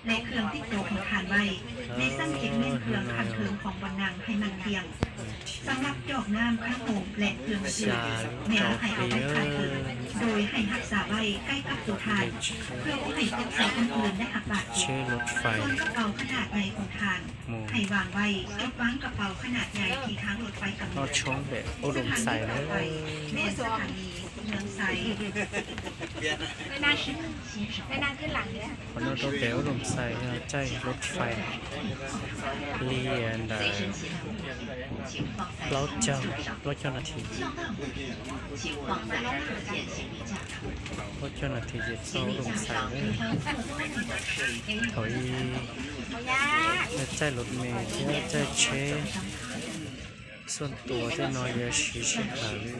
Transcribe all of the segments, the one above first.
และเครื่องติดตัวของท่านไว้ ในชั้นเก็บเงินเครื่องขั้นเทิงของบ่อนนั่งให้มั่นเพียง สำหรับจอกน้ำ ผ้าห่ม และเครื่องดื่ม แนะนำให้เอาไว้ข้างเทิง โดยให้รักษาไว้ใกล้กับตัวท่าน เพื่อบ่ให้ตกใส่คนอื่นและหักบาดเจ็บ ส่วนกระเป๋าขนาดใหญ่ของท่าน ให้วางไว้จุดวางกระเป๋าขนาดใหญ่ที่ทางรถไฟกำหนด สถานีต่อไป แม่นสถานีเมืองไซ Qhov no rau pem Ub Loos Xais yog caij lub fais li ntawd plaub caug, plaub caug nas this. Plaub caug nas this ces txog Ub Loos Xais lawm. Thaum ub caij lus me thiab caij tsheb xuaj tuas tej no yuav siv sij hawm li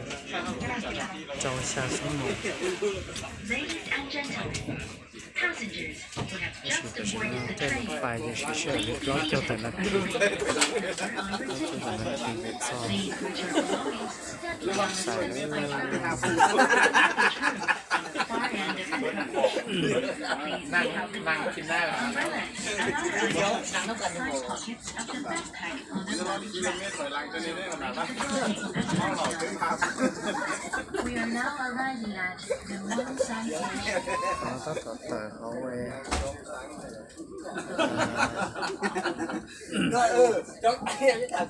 rau xya xuab moos. Tab sis tam sim no caij lus fais ces siv sij hawm li plaub caug tawm nas this, plaub caug tawm nas this ces txog Ub Loos Xais lawm. Tab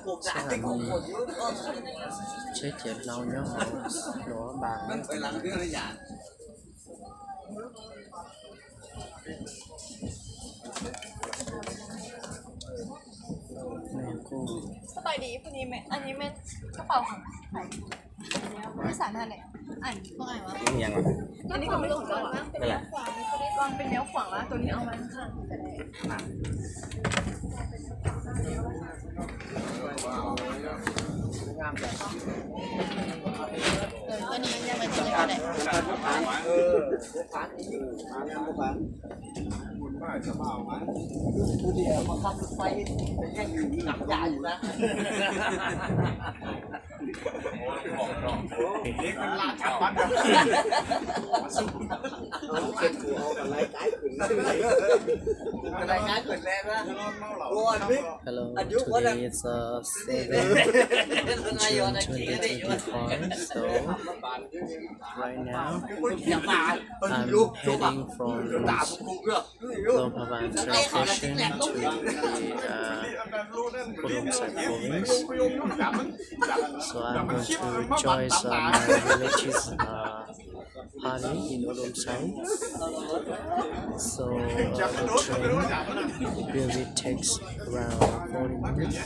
tom tawm hauv tsheb ciav hlau nyob hauv Luam Npas. Nws kuj สบายดี พอดีไหม อันนี้มันกระเป๋าของใคร ไม่สารทันเนี่ย อ่านพวกอะไรวะ ยังไง อันนี้ก็ไม่รู้เหมือนกันวะ เป็นเลี้ยวขวา เป็นเลี้ยวขวาแล้ว ตัวนี้เอาไว้ข้างๆ เออ ตัวนี้ยังไม่ถึงเลย เออ เดี๋ยวผ่าน เออ ผ่าน ผ่าน ผ่าน คุณบ้าจะบ้าไหม ดูดิ มาขับรถไฟไปแย่งหนังยาอยู่นะ Hello, today is uh, seven June twenty twenty-five, so right now I'm heading from Luang Prabang train station to the uh, Ub Loos Xais province. So I'm going to join some uh, relatives uh, party in Ub Loos Xais. So uh, the train really takes around forty minutes.